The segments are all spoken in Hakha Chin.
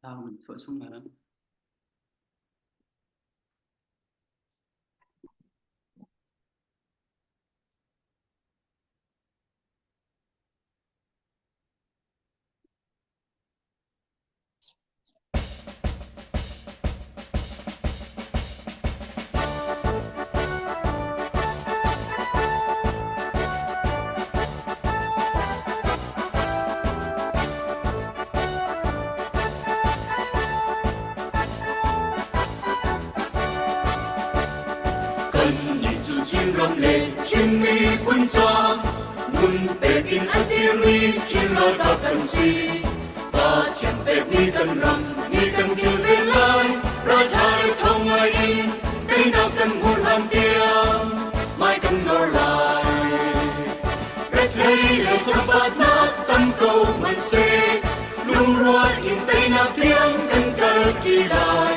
Thau nan chuah chung lai. Kannih cu Chinram le Chin miphun ca nun pek in a dirmi Chin ralkap kan si. Pathian pekmi kan ram ni kan kilven lai, ralṭha le ṭhawng ngai in teinak kan hmuh hlan tiang hmai kan nawr lai. Rethei le tlangbatnak tam ko hmanhseh, lungrual in teinak tiang kan kalṭi lai.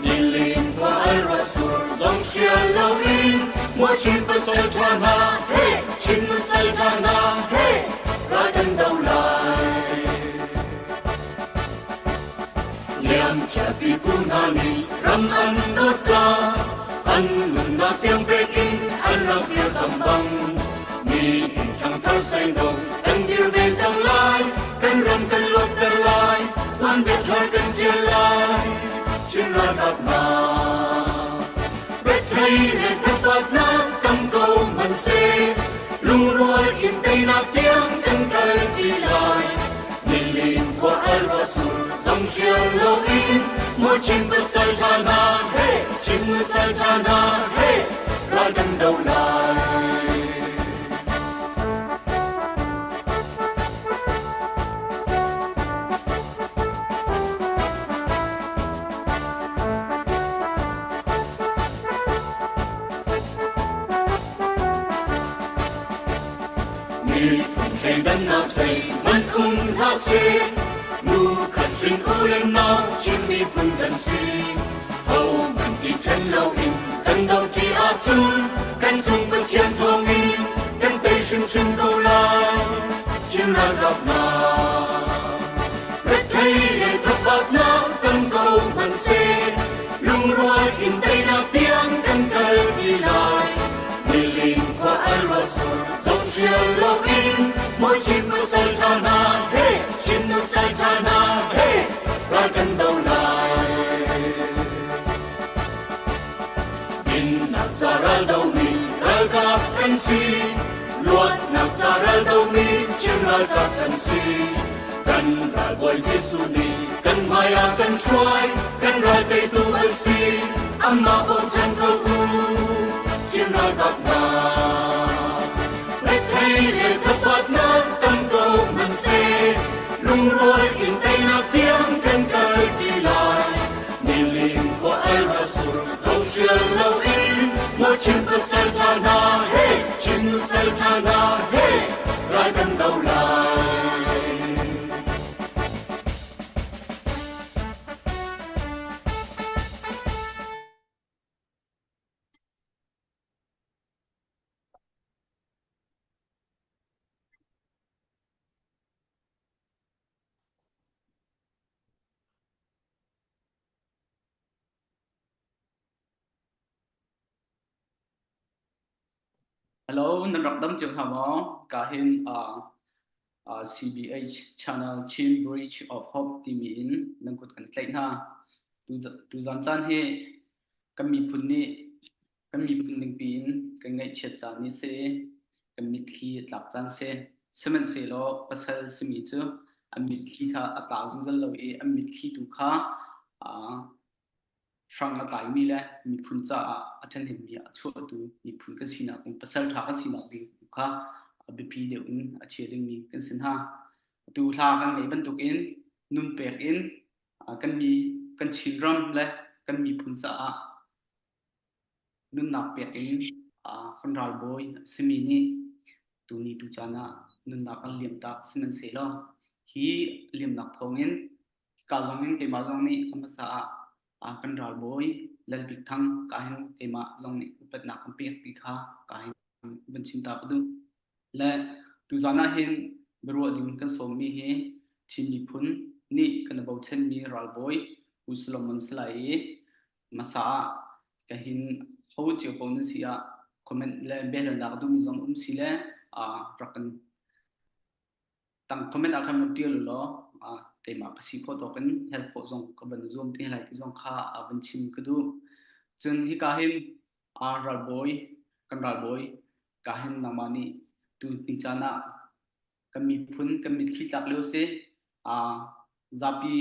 Nilin khua al ruah sur zong hrial loin muachin pasal ṭha hna he Chin nusal ṭha hna he ral kan do lai. Liamcia pipu hna nih ram an dawt ca an nunnak tiang pek in an rak dirkamh bang nihin ṭhangthar seino kan dir ve cang lai kan ram kan luatter lai tuanbia thar kan ṭial lai Chin ralkap hna rethei le thatpatnak tam ko hmanhseh lungrual in teinak tiang kan kal ṭi lai nilin khua al ruah sur zong hrial loin maw Chin pasal ṭha hna he Chin nusal ṭha hna he ral kan do lai. Miphun thleidannak zeihmanh um hlah seh, nu khat hrin u le nau Chin miphun kan si. Hohmanh i ṭhen loin kan doṭi ahcun kan cung Pathian thawngin kan tei hrimhrim ko lai. Chin ralkap hna, rethei le thabatnak tam ko hmanhseh, lungrual in teinak tiang kan kalṭi lai. Nilin khua al ruah sur zong hrial loin mawi Chin pasal ṭha hna he Chin nusal ṭha hna he ral kan do lai. Dinnak ca ral domi ralkap kan si, luatnak ca ral domi Chin ralkap kan si. Kan ralbawi Jesuh nih kan hmai ah kan hruai, kan ral teitu a si, amah bochan ko u, Chin ralkap hna. Rethei le thatpatnak tam ko hmanhseh, lungrual in teinak tiang kan kal ṭi lai. Nilin khua al ruah sur zo hrial loin maw Chin pasal ṭha hna he Chin nusal ṭha hna he ral kan do lai. Hello, nan rak dam cio hna maw? Ka hin uh, uh, CBH channel Chin Bridge of Hope timi in nan kut kan tlaih hna. Tuzan caan hi kan miphun nih kan miphun ningpi in kan ngaihchiat caan ni si, kan mitthli a tlak caan si. Sihmanhsehlaw pasal simi cu an mitthli kha a tla zungzal lo i an mitthli tu kha uh, hrang a tlaimi le miphun caah a ṭhahnemmi a chuahtu miphun kan sinak ding pasal ṭha kan sinak ding kha a biapi deuh in a chia dingmi kan si hna. Atu hla kan ngeih bantukin nun pek in kan mi kan Chinram le kan miphun caah nunnak pek in kan ralbawi a simi nih tuni tu caan ah nunnak an liamtak sihmanhsehlaw. Hi liamnak thawngin hika zong hin keimah zong nih a hmasa ah kan ralbawi Lal Bik Thang ka hin keimah zong nih upatnak kan pek ti kha ka hin van chim ta ka duh. Le tuzan ah hin biaruah ding kan sawmmi hi Chin miphun nih kan i bochanmi ralbawi Pu Solomon Salai i hmasa ah ka hin ho cio ko nan si ah comment le biahalnak duhmi zong um si le rak kan tang comment ah khan van ṭial u law keimah ka si khawh tawk in help khawh zong ka van zuam te lai ti zong kha van chim ka duh. Cun hika hin ralbawi kan ralbawi ka hin nangmah nih tu ni caan ah kan miphun kan mitthli tlak lio si zapi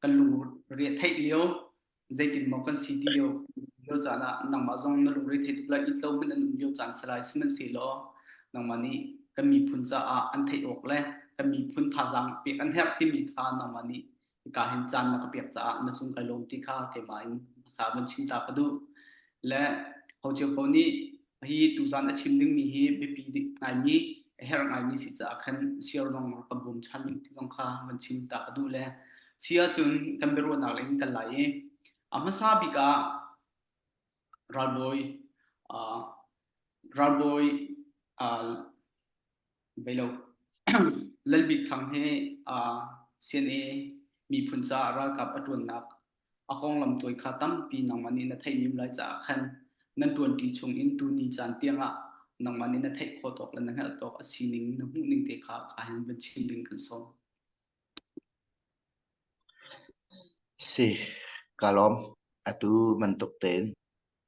kan lungre theih lio zeitin maw kan si ti lio lio caan ah nangmah zong na lungre thei tuk lai itlo hmanh an um lio caan si lai sihmanhsehlaw nangmah nih kan miphun caah an theih awk le kan miphun thazaang pek an herh timi kha nangmah nih hika hin caan na ka pek caah na cung kai lawm ti kha keimah in hmasa van chim ta ka duh. Le ho cio ko nih hi tuzan a chim dingmi hi biapi ngaimi a herh ngaimi si caah khan siar zong ka bawm ṭhan ding ti zong kha van chim ta ka duh le si ahcun kan biaruahnak lei in kan lai i a hmasa bik ah ralbawi uh, ralbawi uh, Bei lo. Lal Bik Thang hi CNA miphun caah ralkap a ṭuannak a konglam tawi kha tampi nangmah nih na theih mim lai caah khan nan ṭuanṭi chung in tuni caan tiangah nangmah nih na theih khawh tawk le na hngalh tawk a sining na hmuhning te kha ka hin van chim ding kan sawm. Si, ka lawm. Atu bantuk tein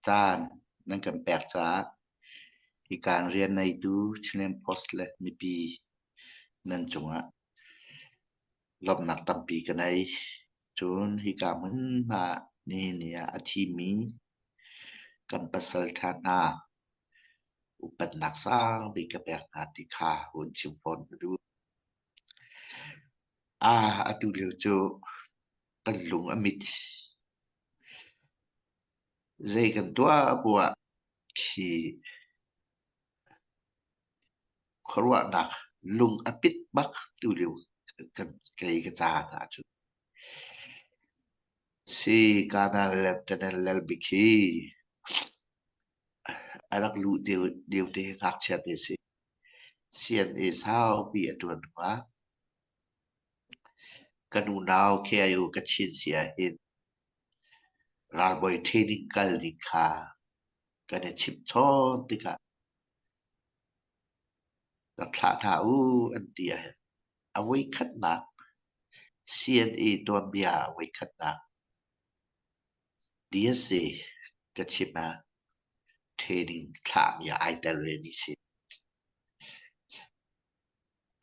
caan nan kan pek caah hikaan rian neitu Chinland Post le mipi nan cungah lawmhnak tampi ka nei. Cun hika hmun hna nihin ni ah a thimi kan pasalṭha hna upatnak sangbik ka pek hna ti kha hun chim fawn ka duh. Ah, atu lio cu kan lung a mit. Zei kan tuah poah khi khuaruahnak lung a pit bak tu lio kei ka ca ahcun. Si Ghana Lieutenant Lalbik hi a rak luh lio te ngakchia te si. CNA saupi a ṭuan hnuah kan unau KIO Kachin si ahhin ralbawi training kal ding kha kan i chimchawn tikah rak thlah hna u an ti ahhin a voikhatnak CNA tuanbia a voikhatnak DSA ka chim ah training thlahmi ah ai tel vemi si.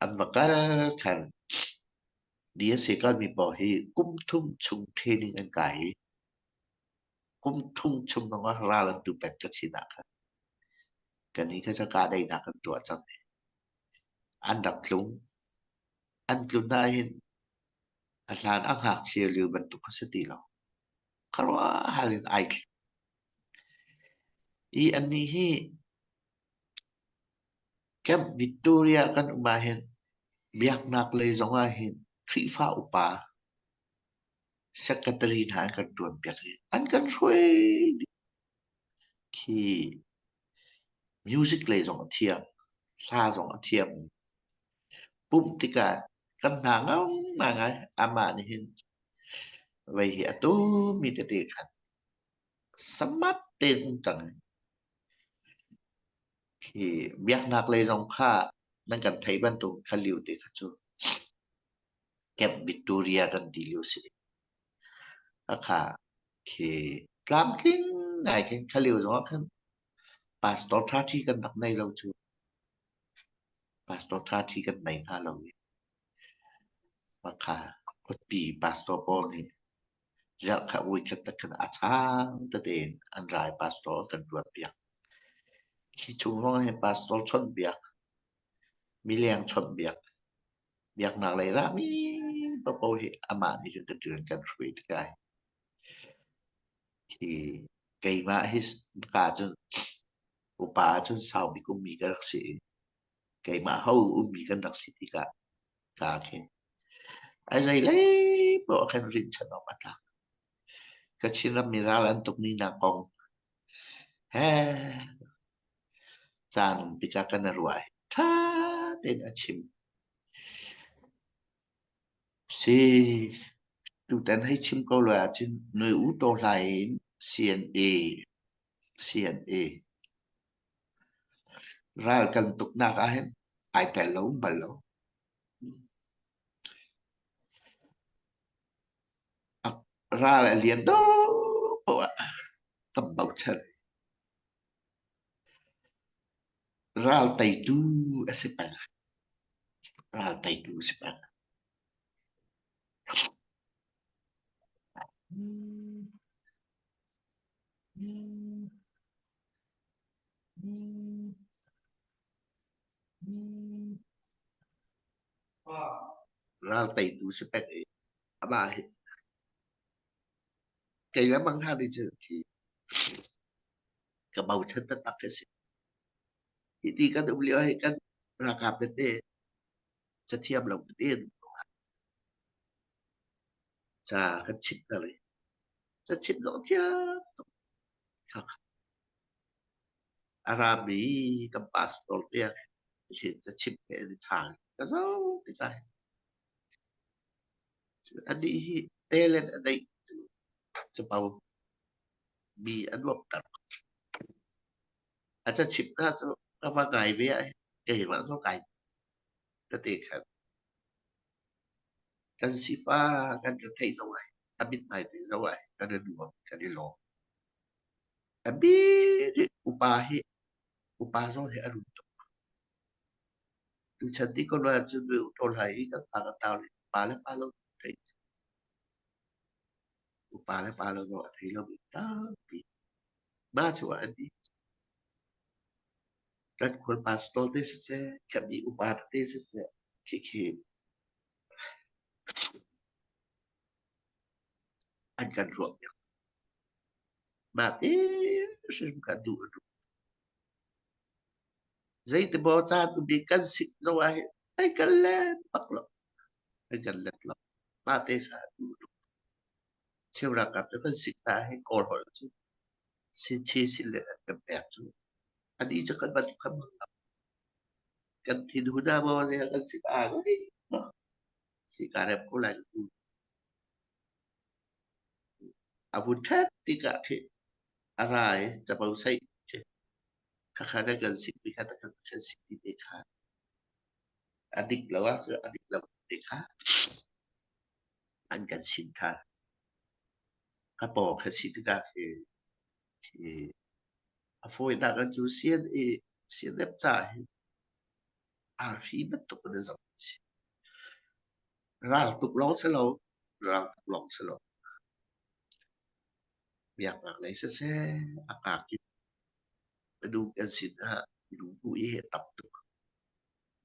An va kal khan DSA kalmi paoh hi kum thum chung training an kai i kum thum chung zongah ral an tu peng ka chin ah khan kannih kha cu kahdaihnak kan tuah cang i an rak tlung. An tlun ahhin a hlan a ngakchia lio bantuk a si ti lo. Khuaruahhar in ai thli. Hi annih hi Camp Victoria kan um ahhin biaknak lei zong ahhin Khrihfa upa secretary hna an kan ṭuanpiak i an kan hruai dih. Khi music lei zong a thiam, hla zong a thiam. Pumh tikah kan hna ngam ngaingai. Amah nih hin vei hi a tumi tete khan samat tein um cang. Khi biaknak lei zong kha nan kan theih bantuk kha lio te kha cu Camp Victoria kan ti lio si. Khakha khi tlamtling ngai khin kha lio zong ah khan pastor ṭhaṭhi kan rak nei lo cu. Pastor ṭhaṭhi kan nei hna lo i khakha khuapi pastor pawl nih zarh kha voikhat te khan a chang tete in an ra i pastor an kan ṭuanpiak. Hi chung zong ah hin pastor chawnhbiak, mileng chawnhbiak, biaknak lei rami paohpaoh hi amah nih cun ka kan hruai tikah hi keimah hi ka cun upa cun sau bik ummi ka rak si i keimah ho ummi kan rak si tikah ka khin. A zeilei poah khan rinhchan awk a tlak. Kachin ram mi ral an tukmi hna kong he caan um tikah kan i ruah i ṭha tein a chim. Si, tutan hei chim ko lo ahcun nui u taw hlai in CNA CNA ral kan tuknak ahhin ai tel lo bal lo. Ral a lian dawh poah ah kan bochan. Ral teitu a si peng. Ral teitu a si peng. Ral teitu si peng i amah hi kei le mang hna nih cun hi ka bochan taktak a si. Hiti kan um lio hi kan ralkap tete cathiam lo tete an um ko. Ca kan chimh hna le ca chimh zong thiam tuk. A rami kan pastor te hi ca chimh he an i chang. Ka zoh tikah anih hi talent a neih capo mi a nuamhter. A cachimh hna cu ka va ngai ve ah keimah zong kai tete khan. Kan sifa kan ka theih zong ah a mithmai te zoh ah kan i nuam kan i lawm. A bik upa hi upa zong hi a rum tuk. Tuchan ti ko ahcun mi utawl hai i kan pa kan tau le pa le pa lo thei upa le pa lo a thei lo mi tampi. Mah cu an di. Kan khual pastor te siseh, khammi upa tete siseh, khikhi an kan ruah piak. Mah te hrim kan duh a duh. Zeitimaw caan um i kan sin zong ah hin ai kan let bak lo. Ai kan let lo. Mah te kha a duh tuk. Cheu ralkap cu kan sin hna hi Kawl holh cu sin chi sin le an kan pek cu. Anih cu kan bantuk kha hmang lo. Kan thinhun ah maw zei ah kan sin aa ngai. Si kaa rem ko lai u. A vun ṭhat tikah khi a ra i capo saih khi khakha na kan sikmi kha na kan sikmi te kha a dik lo ah a dik lo te kha an kan sin ṭhan. Ka paw kha si tikah khi khi a fawinak ah cu CNA CNF ca hi arfi bantuk in a zoh si. Ral tuk lawng si lo, ral tuk lawng si lo. Biaknak lei siseh, a kakip minung kan sin ah minung bu i he tam tuk.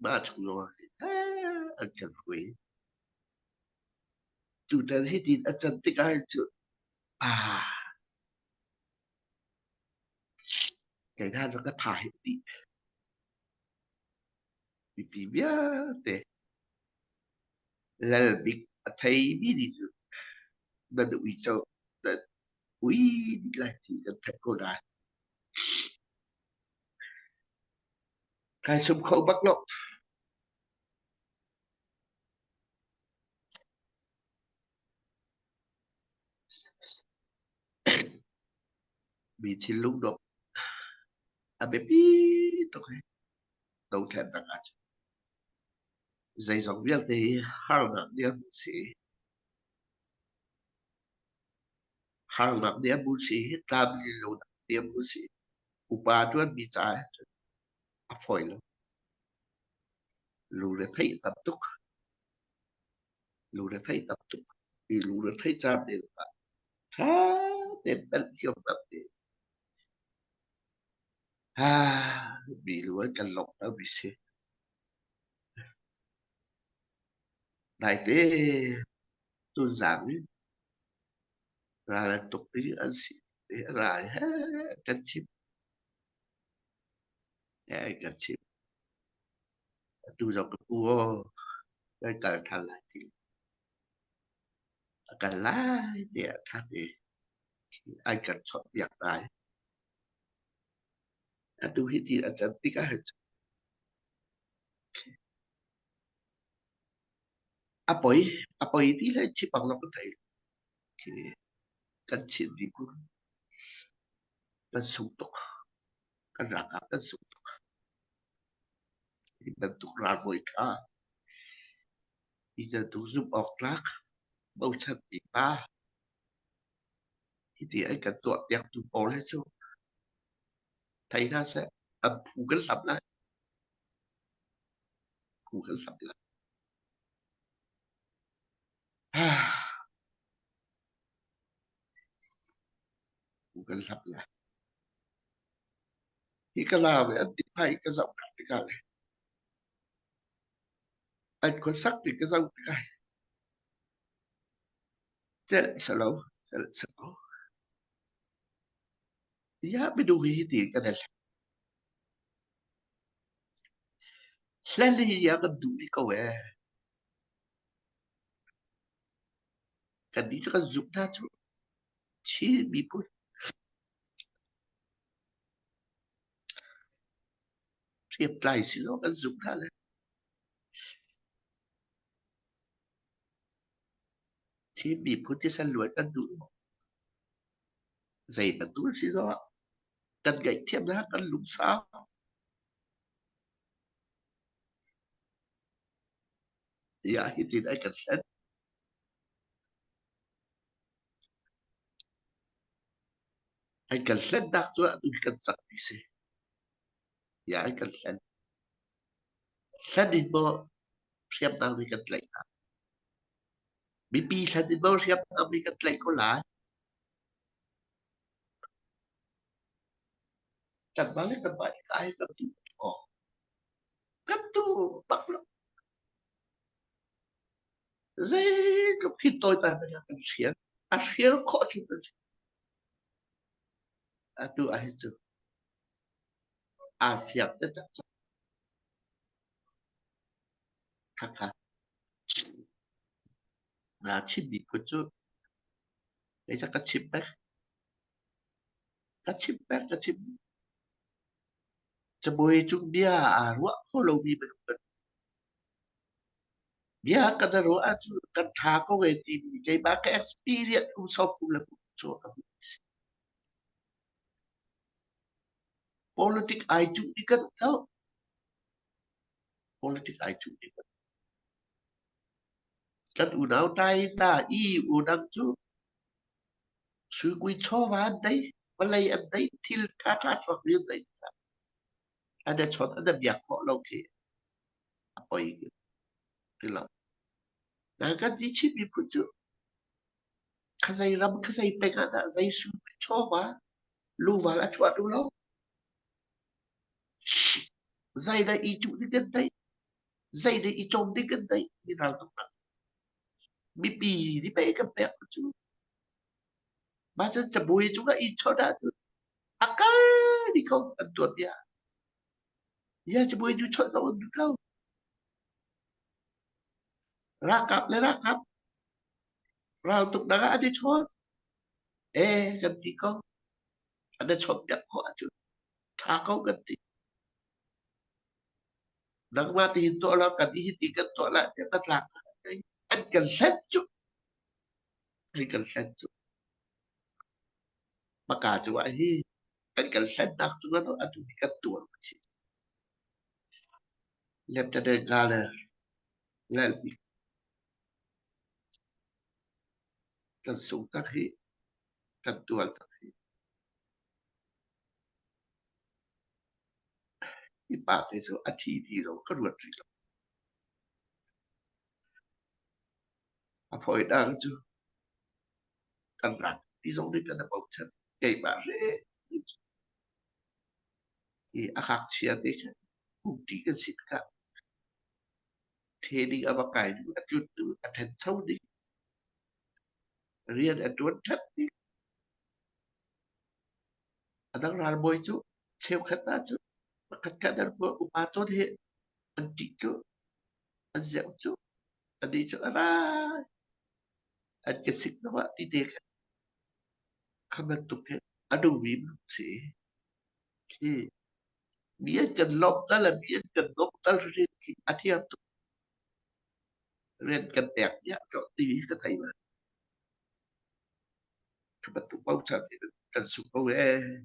Mah chung zong ah an kan hruai. Tutan hitin a can tikah hin cun ah kei hna cu ka tha hi dih. Mipi vialte lal bik a theimi nih cun nan uico nan ui dih lai ti kan theih ko nain kai sum kho bak lo. Mi thinlung dawh a biapi tuk hi dothlennak ahcun. Zeizong vialte hi harnak nih an si. Harnak nih an si hi tlamtlin lonak nih an si. Upa ṭuanmi caah cun a fawi lo. Lungretheih tam tuk. Lungretheih tam tuk. I lungretheih caan te ah ṭha tein pelh thiamnak te. Mi lu an kan lawmhtermi si. Naite tuzang in ral an tuk i an si ral he kan chim. He kan chim. Atu zong ka pu aw kan kal ṭhan lai ti. kal lai tiah khat i an kan chawnhbiak lai. Atu hi ti a can tikah hin a poi a poi ti le chim awk zong ka thei lo. Khi kan Chin miphun kan sung tuk. Kan ralkap kan sung tuk. Hi bantuk ralbawi ṭha hi bantuk zumh awk tlak bochanmi pa hiti an kan tuahpiaktu pawl hi cu thei hna seh an phu kan hlam lai. Phu kan hlam lai. Phu kan hlam lai. Hi ka lau i an tihmai ka zoh hna tikah le an khuasak ti ka zoh tikah celh si lo, celh si lo. Tiah minung hi hiti kan i hlen. Hlen hi a kan duh rih ko ee. Kannih cu kan zumh hna cu Chin miphun hriamtlai si zong kan zumh hna le Chin miphun thisen luan kan duh maw? Zei bantuk si zongah kan ngaihthiamnak kan lungsau. Tiah hitin an kan hlen. An kan hlennak cu atu hi kan cak ti si. Tiah an kan hlen. Hlen in maw hriamnam hi kan tlaih hna. Mipi hlen in maw hriamnam hi kan tlaih ko lai. Kanmah le kanmah i kai kan duh awk. Kan duh bak lo. Zeitluk hi tawi ta hmanh ah kan hrial. A hrial khawh cu kan si. Atu ah hi cu aa fiang te cang. Khakha. Na Chin miphun cu kei ca ka chim peng. Ka chim peng, ka chim. Cabuai cung bia aa ruah kho lomi minung kan Bia kan i ruah ahcun kan ṭha ko e timi keimah ka experience kum 30 le kum cu ka hmuh a si. Politic ai cuh i kan lo. Politic ai cuh i kan kan unau tai ta i unang cu suikui chawva an dei, vawlei an dei, thil ṭhaṭha chuak mi an dei. An i chawt an i biak khawh lo khi a poi ti lo. Na kan ti Chin miphun cu khazei ram khazei peng ah dah zei sui chawva luval a chuah duh lo. Zei dah i cuh ding kan theih, zei dah i cawm ding kan theih mi ral tuk nak. Mipi ni pei kan pek cu. Mah cun cabuai cungah i chawt ahcun a kal dih ko an tuan bia. Ya cabuai cu chawt lo an duh lo. Ralkap le ralkap raltuknak ah an i chawn. Eh kan ti ko. An i chawnhpiak khawh ahcun ṭha ko kan ti. Nangmah tihin tuah law kan i hiti kan tuah lai tiah hnatlak an kan hlen cu. An kan hlen cu. Maka cu ah hi kan kan hlennak cu atu hi kan tuar a si. Lieutenant Colonel Lalbik kan sung cang hih, kan tuar cang hih. Hi pa te cu a thi ti lo ka ruat rih lo. A fawinak cu kan rak ti zong nih kan i bochan. Keimah hrim hi a ngakchia te khan pumṭi kan si tikah training a va kai duh, a tlun duh, a ṭhancho ding, rian a ṭuan ṭhat ding. A dang ralbawi cu cheukhat hna cu pakhat khat an upa tawn he an ṭih cu, an zeuh cu, anih cu a ra. An ka sik zongah ti te kha kha bantuk hi a duhmi si. Khi mi an kan lawmh tal le mi an kan dawt tal rian khi a thiam tuk. Rian kan pek dih cawh ti hi ka thei bal. Kha bantuk bochan hi kan sung ko ee.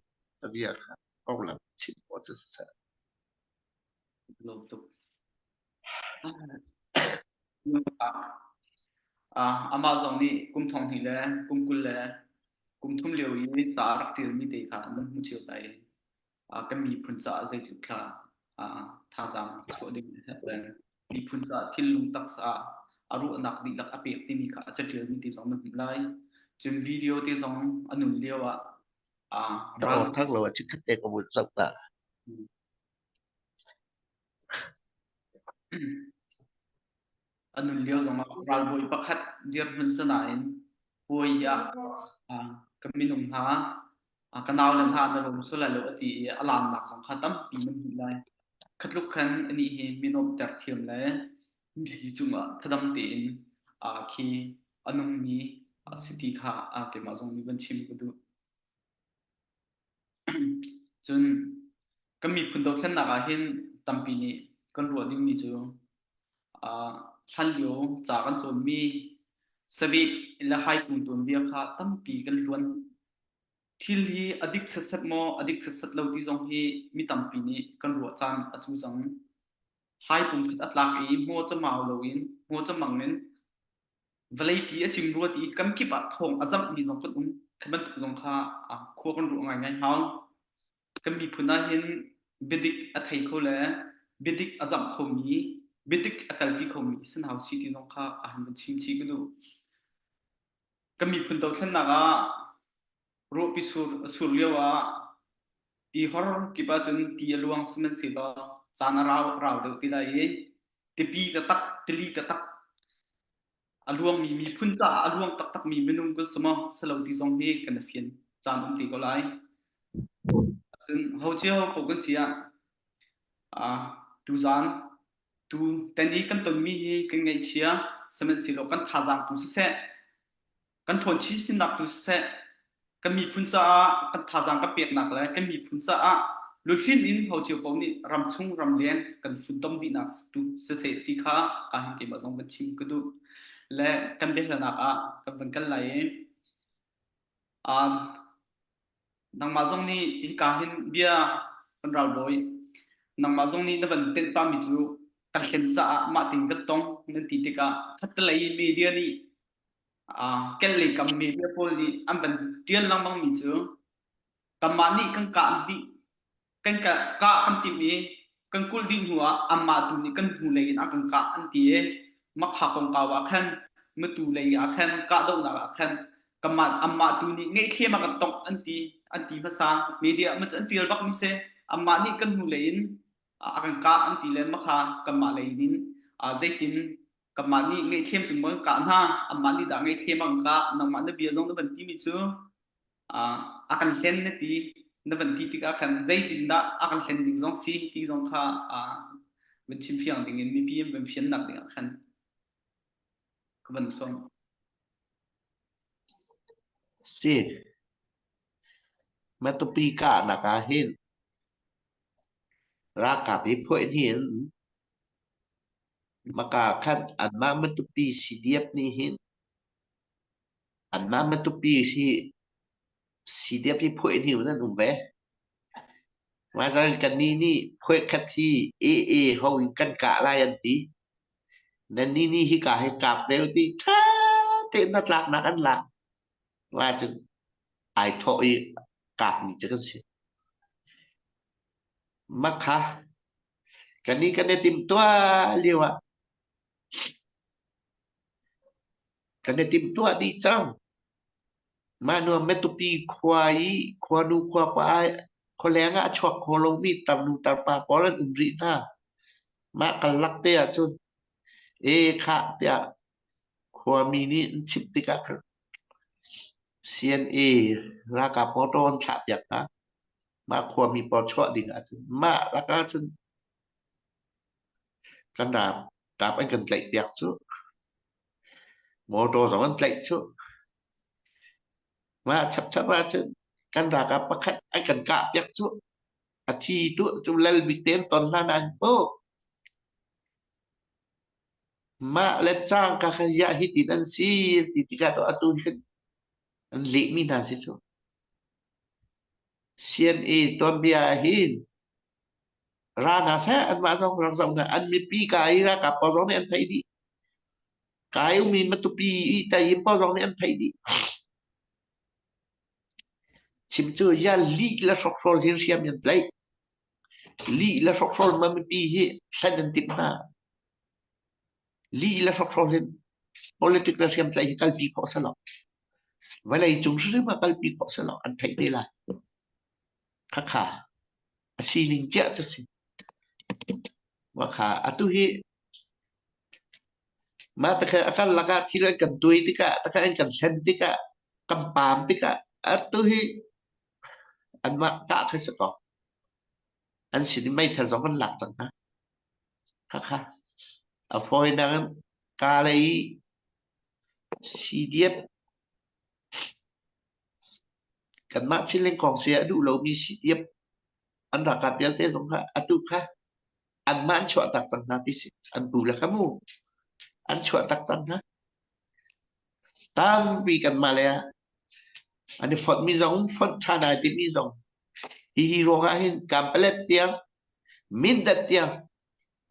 A bia kha konglam chim khawh cu siseh. Lawm tuk. Amah zong nih kum thong hnih le kum 20 le kum thum lio i ca a rak ṭialmi te kha nan hmuh cio lai. Kan miphun caah zeitluk thla thazaang chuah ding a herh le miphun caah thinlung taksa a ruahnak dihlak a pek timi kha a caṭialmi te zong na hmuh lai. Cun video te zong a nun lio ah Na ral aw thang lo ah chikkhat te ka vun zoh ta. A nun lio zongah ralbawi pakhat dirhmun si nain puai ah ka minung hna ka naule hna na lawm sual lai lo a ti i a laamnak zong kha tampi nan hmuh lai. Khatluk khan anih hi mi nuamhter thiam le mi cungah thadam tein khi a nungmi a si ti kha keimah zong nih van chim ka duh. Cun kan miphun dothlennak ah hin tampi nih kan ruah dingmi cu hlanlio ca kan cawnmi saveh le haikung tuanbia kha tampi kan hluan. Thil hi a dik setset maw, a dik setset lo ti zong hi mi tampi nih kan ruah caan a cu cang. Hai pumkhat a tlak i hmaw camau loin, hmaw camang in Vawleipi a cim rua ti i kamkip ah thawng a zamhmi zong kan um. Khi bantuk zong kha khua kan ruah ngaingai hau. Kan miphun ah hin biadik a thei kho le biadik a zamh khomi, biadik a kalpi khomi sin hau si ti zong kha a han van chim chih ka duh. Kan miphun dothlennak ah ruahpi sur a sur lio ah ti hor kip ahcun ti a luang sihmanhsehlaw caan a rau rau deuh ti lai i tipi taktak tili taktak a luangmi miphun caah a luang taktakmi minung kan si maw si lo ti zong hi kan i fian caan um ti ko lai. Cun ho cio ko kan si ah tuzaan tu ten i kan tonmi hi kan ngaihchia sihmanhsehlaw kan thazaang tu siseh kan ṭhawn chin sinnak tu siseh kan miphun caah kan thazaang kan peknak le kan miphun caah luhlin in ho cio paoh nih ramchung ramleng kan funtom dihnak tu siseh ti kha ka hin keimah zong van chim ka duh le kan biahalnak ah kan van kal lai i nangmah zong nih hika hin bia kan ralbawi nangmah zong nih na van tenh pami cu kan hlen caah mah tin kan tong nan ti tikah khattelei media nih Kel kam media pawl nih an van ṭial lengmangmi cu kanmah nih kan kah dih kan kah kan timh i kan kulh dih hnu ah anmah tu nih kan hnulei in a kan kah an ti i Makha kongkau ah khan Matu lei ah khan kahdohnak ah khan kanmah anmah tu nih ngaihthlem a kan tongh an ti an ti hmasa media ma cu an ṭial bak mi si anmah nih kan hnulei in a kan kah an ti le makha kanmah lei in zeitin kanmah nih ngaihthlem cung maw kan kah hna amah nih dah ngaihthlem a kan kah nangmah na bia zong na van timi cu a kan hlen na ti na van ti tikah khan zeitindah a kan hlen ding zong si ti zong kha van chim fiang ding in mipi an van fiannak ding ah khan ka van sawm. Si. Matupi kahnak ah hin ralkap hi phuah hin Maka khan anmah Matupi CDF nih hin anmah Matupi hi CDF hi phuah hnu in an um ve. Mah kannih nih phuaikhat hi AA ho in kan kah lai an ti. Nannih nih hika hi kap ve u ti ṭha tein hnatlaknak an lak. Mah cun ai thawh i kapmi cu kan si. Makha Kannih kan i timhtuah lioah kan i timhtuah dih cang. Mah nuam Matupi khua i khuanu khuapa khualeng ah a chuak kho lomi tarnu tarpa pawl an um rih hna. Mah karlak te ahcun ee khah tiah khuami nih an chimh tikah CNA ralkap motor an thlahpiak hna. Mah khuami pawl chuah ding ahcun mah lakah cun kan ralkap an kan tlaihpiak cu. Motor zong an tlaih cu. Mah chapchap ahcun kan ralkap pakhat an kan kah piak cu. A thi tu cu lal bik te an ton hlan an oh. Mah le cangka kha ziah hitin an si ti tikah to atu hi an lehmi hna si cu. CNA tuanbia ah hin ra hna seh anmah zong rak zoh hna an mipi ka i ralkap pawl zong nih an theih dih. Kai ummi Matupi i Tayin pawl zong nih an theih dih. Chim cu ya lih le hrokhrawl hi hriam in tlaih. Lih le hrokhrawl ma mipi hi hlen an timh hna. Lih le hrokhrawl hin politic le hriamtlaih hi kalpi khawh si lo. Vawlei cung hrim ah kalpi khawh si lo an theih te lai. Khakha a sining cia cu si. Wakha atu hi mah takha a kal lakah thil an kan tuai tikah takha an kan hlen tikah kan paam tikah atu hi anmah kah kha si ko. An sin i meithal zong kan lak cang hna. Khakha a fawinak in Kalay CDF kanmah Chin lengkong si a duh lomi CDF an ralkap vialte zong kha atu kha anmah an chuah tak cang hna ti si. An pu le kha mu an chuah tak cang hna. Tampi kanmah le an i fonhmi zong fonh ṭhan ai timi zong hihi ruangah hin Kanpalet tiang Mindat tiang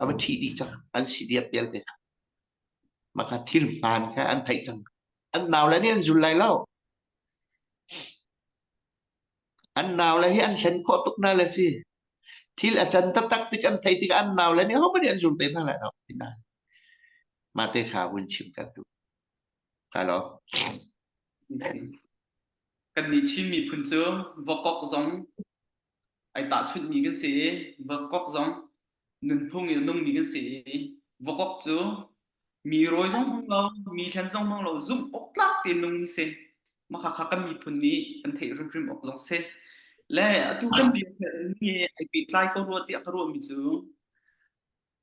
a va ṭhi dih cang an CDF vialte kha. Mah kha thil hmaan kha an theih cang. An naule nih an zul lai lo. An naule hi an hlen khawh tuk hna le si. Thil a can taktak tik an theih tikah an naule nih hohmanh nih an zul te hna lai lo. Mah te kha vun chim kan duh. Hello. Kannih Chin miphun cu Vakok zong ai tahchunhmi kan si i Vakok zong nunphung in a nungmi kan si i Vakok cu mi rawi zong hmang lo, mi thlen zong hmang lo, zumh awk tlak tein nung si. Mah kha kan miphun nih kan theih hrimhrim awk zong si. Le atu kan bia ni ai pehtlai ko rua tiah ka ruahmi cu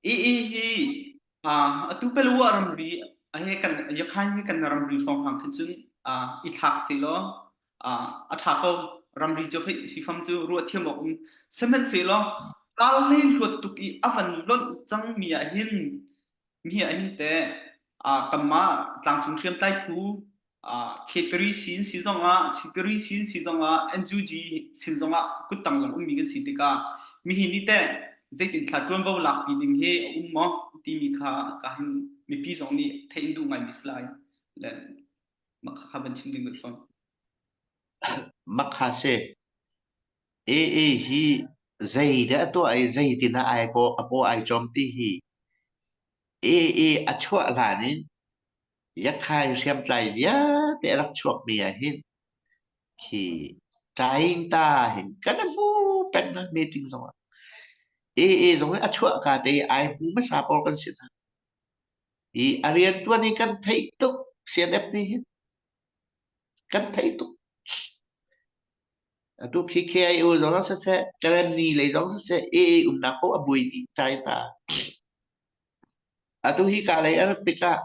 Ii hi atu Paletwa ramri he kan Yakhain he kan ramri hrawnghrang khin cun i thlak sehlaw a ṭha ko. Ramri cu hei sifam cu ruah thiam awk um. Sihmanhsehlaw kar hlei hluat tuk i a van lonh cangmi ah hin mi ah hin teh kanmah tlangcung hriamtlai phu Khetri sin si zongah Sikri sin si zongah NUG sin zongah kuttang zong ummi kan si tikah mihin ni teh zeitin thla ṭuanvo lakpi ding hi a um maw timi kha ka hin mipi zong nih theih in duh ngaimi si lai le mah kha van chim ding ka sawm. Makha si. AA hi zeidah a tuah i zeitin ah ai paw a paw ai cawm ti hi AA a chuah hlan in Yakhai hriamtlai vialte a rak chuakmi ah hin khi Taingta hin kan i hmu peng hna meeting zongah. AA zong hi a chuahka te i ai hmu hmasa pawl kan si hna. Hi a riantuan hi kan theih tuk CNF nih hin kan theih tuk. Atu khi KIO zong ah siseh, Karenni lei zong siseh, AA umnak paoh a buai dih Taingta. Atu hi ka lei a rat tikah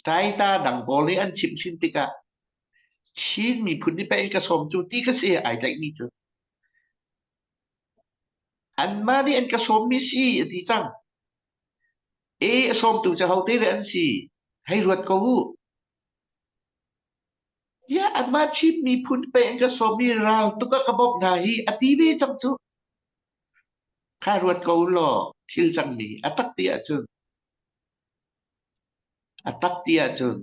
Taita dang pawl nih an chimh chin tikah Chin miphun nih pei ka sawm cu ti ka si ai tlaihmi cu. Anmah nih an ka sawmmi si a ti cang. E a sawmtu cu hote le an si? Hei ruat ko u. Ya anmah Chin miphun pei an ka sawmmi ral tuk ah ka bawmh hna hi a ti ve cang cu. Kha ruat ko law thil cangmi a tak ti ahcun a tak ti ahcun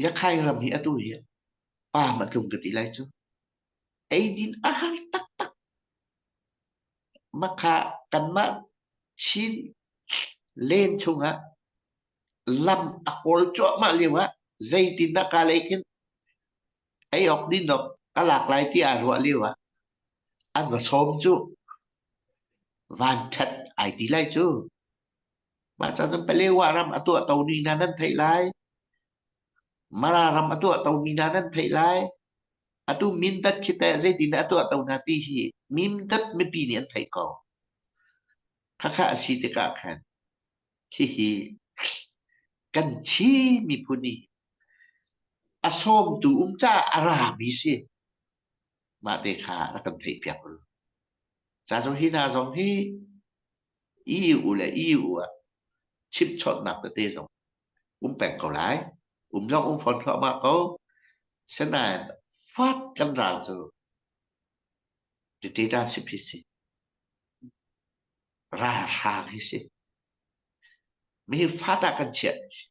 Yakhai ram hi atu hi paam a tlung ka ti lai cu. Eidin a har taktak. Makha kanmah Chin len chungah lam a kawl cuahmah lio ah zeitindah ka lei khin ei awk din awk ka lak lai ti aa ruah lio ah an va sawm cu vanṭhat ai ti lai cu. Mah caan cun Palewa ram a tuahto ni hna nan theih lai. Mara ram a tuahto mi hna nan theih lai. Atu Mindat khi teh zeitin dah a tuahto hna ti hi Mindat mipi nih an theih ko. Khakha a si tikah khan hihi. Kan Chin miphun nih a sawmtu um caah a rami si. Mah te kha rak kan theihpiak u. Ca zong hi hna zong hi EU le EU ah chimchawnhnak tete zong um peng ko lai. Um zong um fawn thluahmah ko. Sinain fat kan ral cu dictatorship hi si. Ralhrang hi si. Mi fat ah kan chiah si.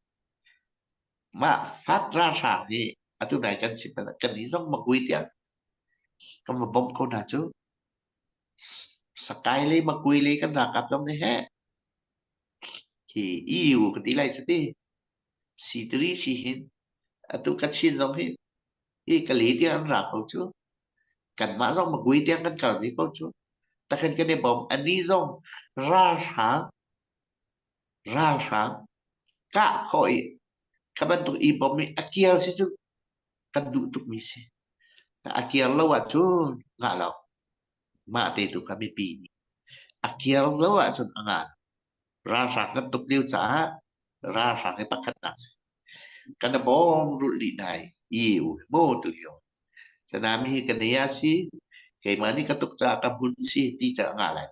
Mah fat ralhrang hi atu nai kan chim kan i zong makui tiang kan va bawmh ko hna cu. Sakai le makui le kan ralkap zong nih he khi EU ka ti lai cu ti. C3 si hin atu Kachin zong hi hi ka le tiang an ra ko cu. Kanmah zong makui tiang kan kal ve ko cu. Takhan kan i bawm ani zong ralhrang ralhrang kah khawh i kha bantuk i bawm i a kial si cu kan duh tukmi si. A kiar lo ahcun ngah lo. Mah te tu kha mipi nih a kiar lo ahcun a ngah lo. Ralhrang kan tuk lio caah ralhrang hi pakhatnak si. Kan i bawm rulh dih hna i u mu tu lio. Sanami hi ka nia si, keimah nih ka tuk caah ka hmun si ti ca ngah lai.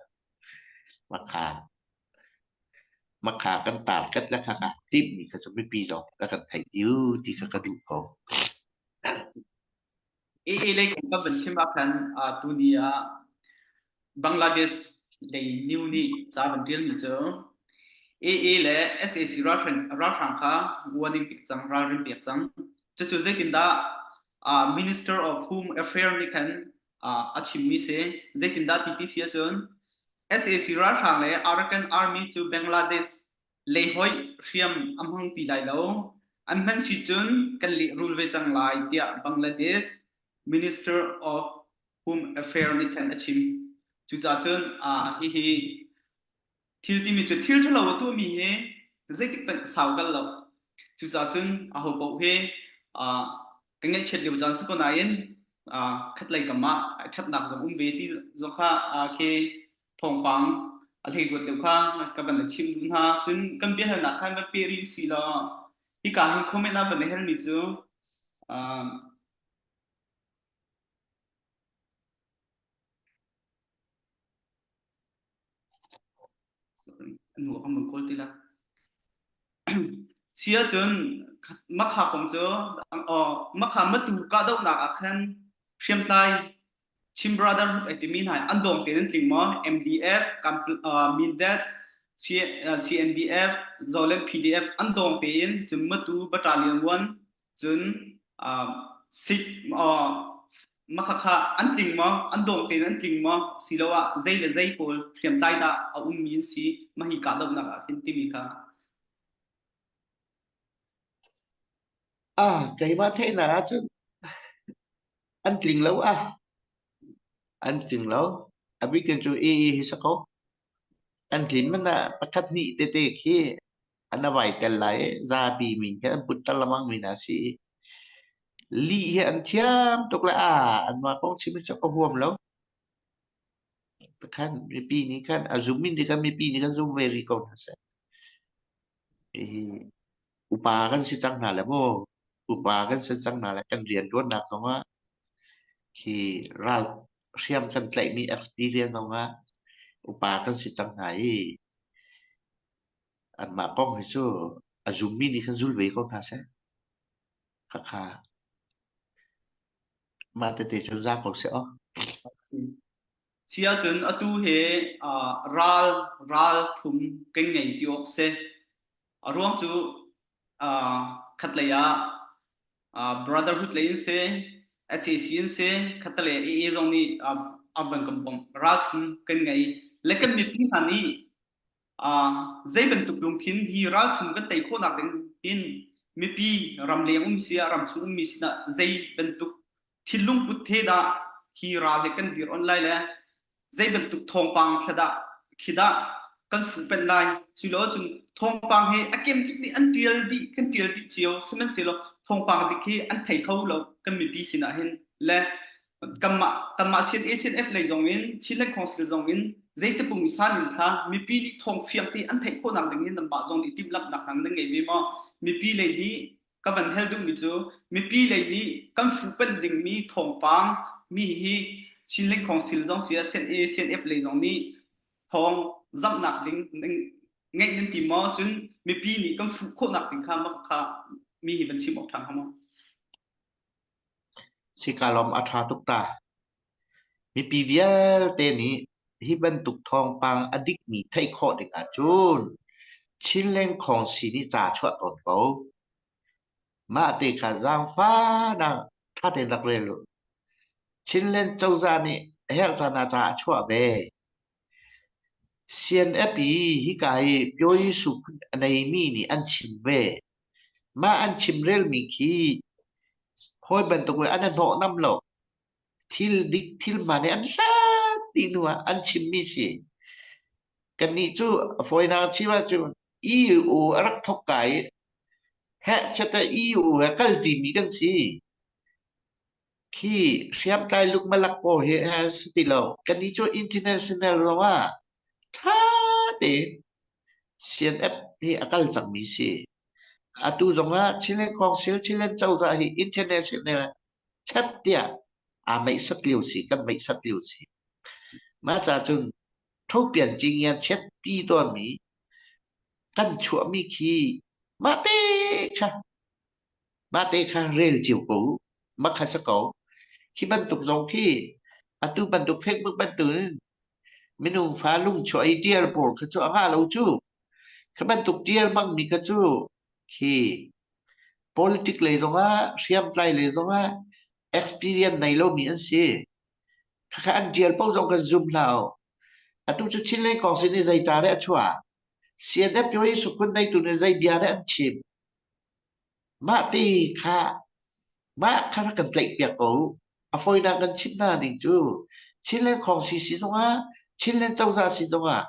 Makha makha kan target le kha ka timmi kha cu mipi zong ka kan theih tiu ti kha ka duh ko. AA lei kong kan van chim ah khan tuni ah Bangladesh lei new nih ca van ṭialmi cu AA le SAC ralhrang, ralhrang kha warning pek cang, ralrin pek cang. Cucu zeitindah uh, Minister of Home Affairs nih khan uh, a chimmi si. Zeitindah ti ti si ahcun SAC ralhrang le Arakan Army cu Bangladesh lei hoih hriam a hmang ti lai lo. An hman si cun kan lehrul ve cang lai tiah Bangladesh Minister of Home Affairs nih khan a chim. Cucaah cun uh, hihi thil timi cu thil ṭhalo a tuahmi hi zeitik hmanh sau kal lo. Cucaah cun aho paoh hi uh, kan ngaihchiat lio caan si ko nain uh, khatlei kam ah ṭhatnak zong um ve ti zong kha uh, khi thawngpang a hleihluat deuh kha ka van chim duh hna. Cun kan biahalnak khan van pe rih usih law hika hin comment ah van i halmi cu um, nu kan van kawl ti la. Si ahcun makha kong cu makha matu kahdohnak ah khan hriamtlai Chin Brotherhood ai timi hna an dawng tein an tling maw? MDF, Mindat, CNDF, Zoland PDF an dawng tein cun Matu Battalion 1 cun Sikh makhakha an tling maw? An dawng tein an tling maw? Siloah zei le zei pawl hriamtlai dah a ummi an si? Mah hi kahdohnak ah khin timi kha. Ah, keimah theihnak ahcun An tling lo ah. An tling lo. A bik in cu AA hi si ko. An tlin man ah pakhat hnih tete khi an avai tel lai i zapi min khi an put ter lengmang mi hna si i lih hi an thiam tuk le a anmah kong chim hi cu ka huam lo. Khan mipi nih khan a zum in nih khan mipi nih khan zum ve rih ko hna seh. Hihi upa kan si cang hna le maw upa kan si cang hna le kan rianṭuannak zongah hi ral hriam kan tlaihmi experience zongah upa kan si cang hna i anmah kong hi cu a zummi nih khan zul ve ko hna seh. Khakha mah tete cu za ko seh aw. Si ahcun atu hi ral ral thum kan ngei ti awk si. A ruang cu khatlei ah Brotherhood lei in si, SAC in si, khatlei ah AA zong nih a van kan bawmh. Ral thum kan ngei. Le kan mipi hna nih zei bantuk lungthin hi ral thum kan tei khawhnak ding hin mipi ramleng um si ah ramchung ummi sinah zei bantuk thinlung put the dah hi ral he kan dir on lai le zei bantuk thawngpang thla dah khi dah kan fuh pen lai cu lo cun thawngpang hi a kem tuk nih an tial dih kan tial dih cio sihmanhsehlaw thawngpang dik hi an thei kho lo kan mipi sinah hin le kanmah kanmah CNA CNF lei zong in Chinland Council zong in zeiti pungsan in thla mipi nih thawng fiang te an theih khawhnak ding in nanmah zong nih timhlamhnak hna nan ngei ve maw? Mipi lei nih ka van hel duhmi cu mipi lei nih kan fuhpanh dingmi thawngpang mi hi Chinland Council zong si ah CNA, CNF lei zong nih thawng zamhnak ding ngeih nan ti maw? Cun mipi nih kan fuh khawhnak ding kha mak kha mi hi van chim awk ṭha hnga maw? Sika lawm a ṭha tuk ta. Mipi vialte nih hi bantuk thawngpang a dikmi theih khawh ding ahcun Chinland Khawngsi nih ca a chuah tawn ko. Mah te kha zaangfahnak ṭha tein rak rel u. Chinland cozah nih a herh caan ah ca a chuah ve. CNF i hika hi Pyoyisu phun a neimi nih an chim ve. Mah an chimrelmi khi hawi bantuk in an i hnawhnam lo. Thil dik thil hmaan hi an hlat dih hnu ah an chimmi si. Kannih cu a fawinak chim ahcun EU a rak thawk ka i hehchet ah EU he kal ṭimi kan si. Khi hriamtlai lukmalak pawl hi a si ti lo. Kannih cu international zongah ṭha tein CNF hi a kal cangmi si. Atu zongah Chilean Council, Chilean cozah hi international chat tiah aa meihsat lio si, kan meihsat lio si. Mah ca cun thopian cingian chet ti tawnmi kan chuahmi khi mah te kha mah te kha rel cio ko u. Mah kha si ko. Khi bantuk zong khi atu bantuk Facebook bantuk in minung fa lungchuah i ṭial pawl kha cu a ngah lo cu. Khi bantuk ṭial hmangmi kha cu khi politic lei zongah hriamtlai lei zongah experience nei lomi an si. Khakha an ṭial paoh zong kan zum hlah u. Atu cu Chinlei kong sin i zei ca deh a chuah? CNF yo hi sukhun neitu nih zei bia deh an chim? Mah ti kha mah kha rak kan tlaihpiak ko u. A fawinak kan chimh hna ning cu Chinland Khawngsi si zongah Chinland cozah si zongah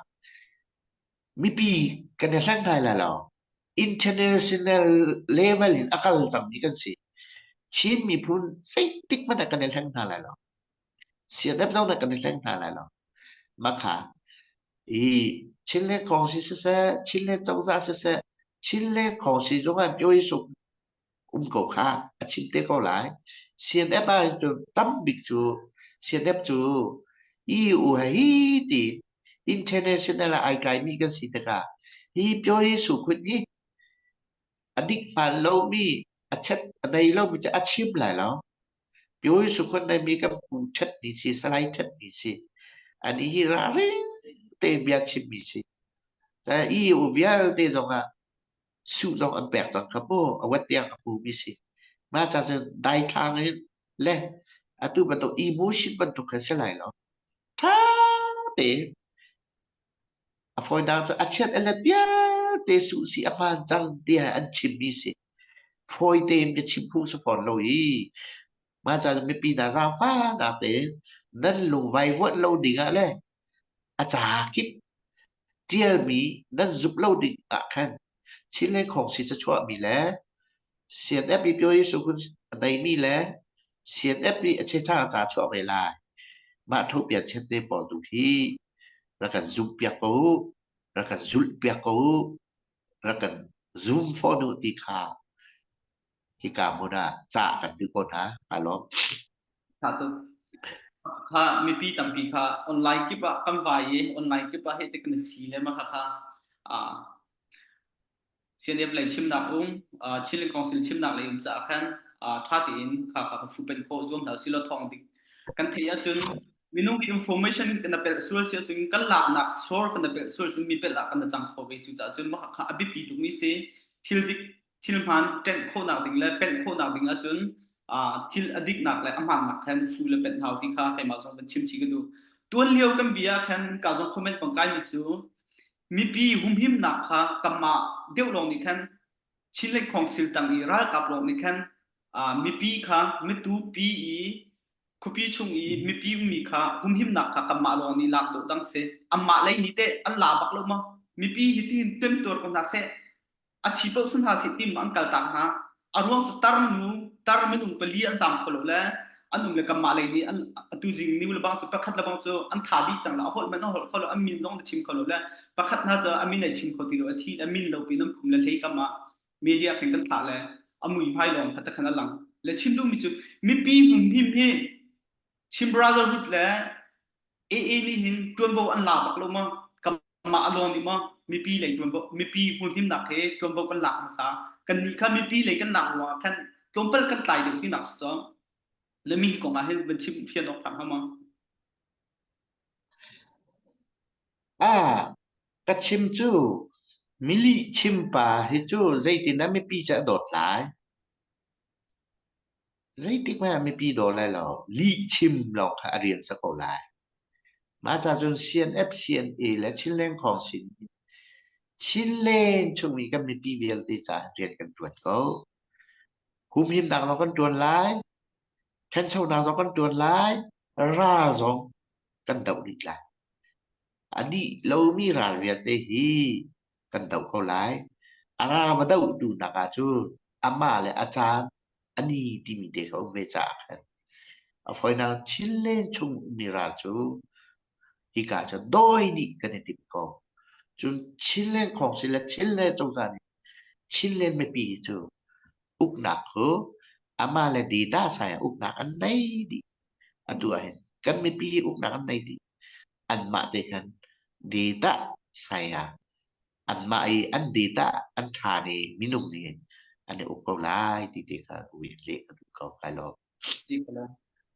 mipi kan i hleng hna lai lo. International level in a kal cangmi kan si. Chin miphun zeitik hmanh ah kan i hleng hna lai lo. CNF zong nih kan i hleng hna lai lo. Mah kha i Chinland Khawngsi siseh, Chinland cozah siseh, Chinland Khawngsi zongah Pyo Suk um ko kha a chim te ko lai. CNF ah cun tam bik cu CNF cu EU he hi ti international ah ai tlaimi kan si tikah hi Pyo Su khun hi a dik hmaan lomi a chet a nei lomi cu a chim lai lo. Pyo Su khun neimi kan pu ṭhetmi si salai ṭhetmi si ani hi ralring tein bia chimmi si. EU vialte zongah suh zong an pek cang kha mu a wet tiang a hmumi si mah ca cun daithlang in le atu bantuk emotion bantuk khan si lai lo ṭha tein a fawinak cu a chiat a let vialte suh si a hmaan cang tiah an chimmi si fawi tein biachim phung si fawn lo i mah ca mipi hna zaangfahnak tein nan lung vaivuanh lo ding ah le a ca kip ṭialmi nan zumh lo ding ah khan Chinlei Khawngsi cachuahmi le CNF i Pyo Sukun a neimi le CNF nih a chechang a ca chuah ve lai. Mah thopian chiat te pawl tu hi rak kan zumhpiak ko u, rak kan zulhpiak ko u, rak kan zum fawn u ti kha hika hmun ah cah kan duh ko hna. Kaa lawm. Tha tuk. Kha mipi tampi kha online kip ah kan vai i online kip ah hei te kan si le ma kha kha CNF lei chimnak um Chinland Council chimnak lei um caah khan tha tein kha kha ka fu pen khawh zuam hna silo thawng dik kan theih ahcun minung hi information kan pelh sual si ahcun kan laknak sor kan pelh sual sin mi pelh ah kan cang kho ve cu caah cun mah kha a biapi tukmi si thil dik thil hmaan ṭenh khawhnak ding le penh khawhnak ding ahcun thil a diknak le a hmaannak khan fu le penh hau ti kha keimah zong van chim chih ka duh. Tuan lio kan bia khan ka zong comment bang kai mi cu mipi humhimnak kha kanmah deuh lawng nih khan Chinland Council tang i ralkap lawng nih khan mipi kha mitupi i khuapi chung i mipi ummi kha humhimnak kha kanmah lawng nih lak dawh dang si anmah lei nih teh an la bak lo maw mipi hi tihin temtuar ko hna seh a si paoh si hna seh tim an kaltak hna. A ruang cu tarnu tar minung pali an zaam kho lo le an um le kanmah lei nih an atu zing ni le bang cu pakhat le bang cu an tha dih cang la a holh man a holh kho lo an min zong na chim kho lo le pakhat hna cu a min ai chim kho ti lo a thi a min lo pin an phum le hlei kam ah. Media khin kan thlah le a mui hmai lawng kha takhan a lang. Le chim duhmi cu mipi humhim hi Chin Brotherhood le AA nih hin ṭuanvo an la bak lo ma? Kanmah a lawn i maw mipi lei ṭuanvo mipi hmunhimnak he ṭuanvo kan lak hmasa. Kannih kha mipi lei kan lak ruangah khan tlawmpal kan tlai deuh tinak si cu. Le mi hi kong ah hin van chim fian awk hram hnga maw? Ah, ka chim cu milih chim pa hi cu zeitindah mipi cu a dawt lai? Zeitik hmanh ah mipi daw lai lo. Lih chim lawng kha a rian si ko lai. Mah ca cun CNF, CNA le Chinland Council nih Chinland chung i kan mipi vialte caah rian kan ṭuan ko. Humhimnak zong kan ṭuan lai, ṭhanchonak zong kan ṭuan lai, ral zong kan doh rih lai. A dih lomi ral vialte hi kan doh ko lai. A ral va dohtu nak ahcun amah le a caan a ni timi te kha um ve caah khan a fawinak Chinland chung ummi ral cu hika cu dawi dih kan i tim ko. Cun Chinland Council le Chinland cozah nih Chinland mipi hi cu uknak cu amah le data sai ah uknak an nei dih. Atu ahhin kan mipi hi uknak an nei dih. Anmah te khan data sai ah anmah i an data an ṭha nih minung nih an i uk ko lai ti te kha ui leh ka duh ko kai lawm. Si ko la.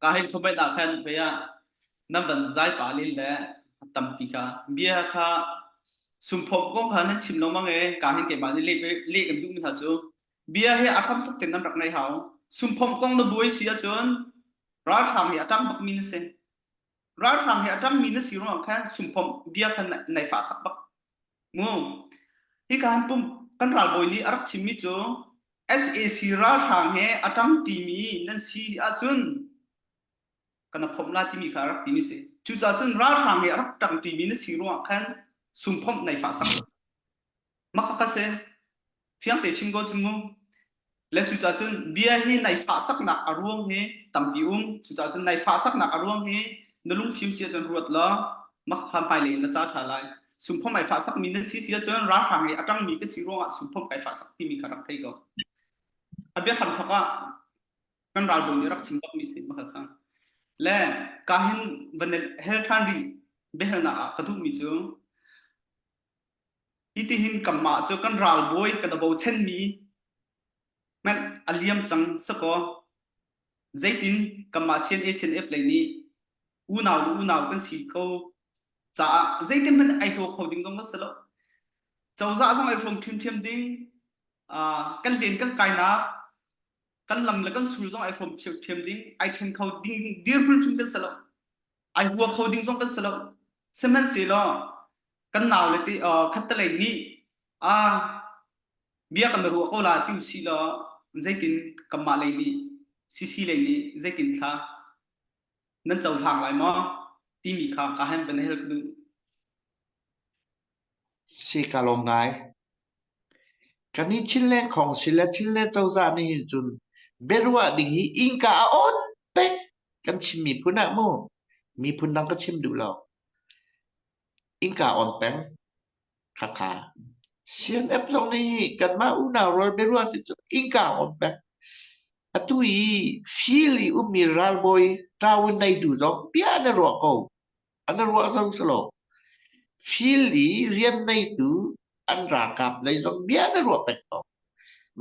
Ka hin comment ah khan ve ah nan van zai pa lin le tampi kha bia kha sumphom kong kha nan chim lengmang e ka hin keimah nih leh leh kan duh mi hna cu bia hi a hram tuk ten nan rak ngei hau sumphom kong na buai si ahcun ralhrang hi a ṭang bak mi na si ralhrang hi a ṭang mi na si ruangah khan sumphom bia kha nai fah sak bak mu hi ka han pum kan ralbawi nih a rak chimmi cu SAC ralhrang he a ṭang ṭimi nan si ahcun kan a phomh la timi kha a rak timi si cucaah cun ralhrang he a rak ṭang ṭimi na si ruangah khan sumphomh nai fah sak Mah ka si. Fiang te chim ko cu mu. Le cucaah cun bia hi nai fahsaknak a ruang hi tampi um. Cucaah cun nai fahsaknak a ruang hi na lungfim si ahcun ruat law mah kha hmailei na ca ṭha lai. Sumphom ai fahsakmi na si si ahcun ralhrang i a ṭangmi ka si ruangah sumphom kai fahsak timi kha rak thei ko. A biahram thawk ah kan ralbawi nih rak chim bakmi si mah kha. Le ka hin van hel ṭhan rih biahalnak ah ka duhmi cu Hitihin kanmah cu kan ralbawi kan bochanmi hmanh a liam cang sakaw zeitin kanmah CNA CNF lei nih unau le unau kan si ko caah zeitin hmanh ai hlaw kho ding zong kan si lo. Cozah zong ai hrawm ṭhiamṭhiam ding, kan len kan kainak, kan lam le kan sul zong ai hrawm ṭhiamṭhiam ding, ai ṭhen kho ding dirhmun hrim kan si lo. Ai hua kho ding zong kan si lo. Sihmanhsehlaw kan nau le te khattelei nih a bia kan ruah ko la ti usih law zeitin kanmah lei nih CC lei nih zeitin thla nan cohlang lai maw timi kha ka han van hel ka duh. Si ka lawm ngai. Kan i Chinland Council le Chinland cozah nih hin cun biaruah ding hi innka a on peng kan chim miphun ah mu miphun dang ka chim duh lo. Innka on peng. Khakha. CNF zong nih kanmah unau rual biaruah ti cu innka on peng. Atu i fil i ummi ralbawi ṭawin neitu zong bia na ruah ko. An ruah zong si lo. Fil i rian neitu an ralkap lei zong bia na ruah peng ko.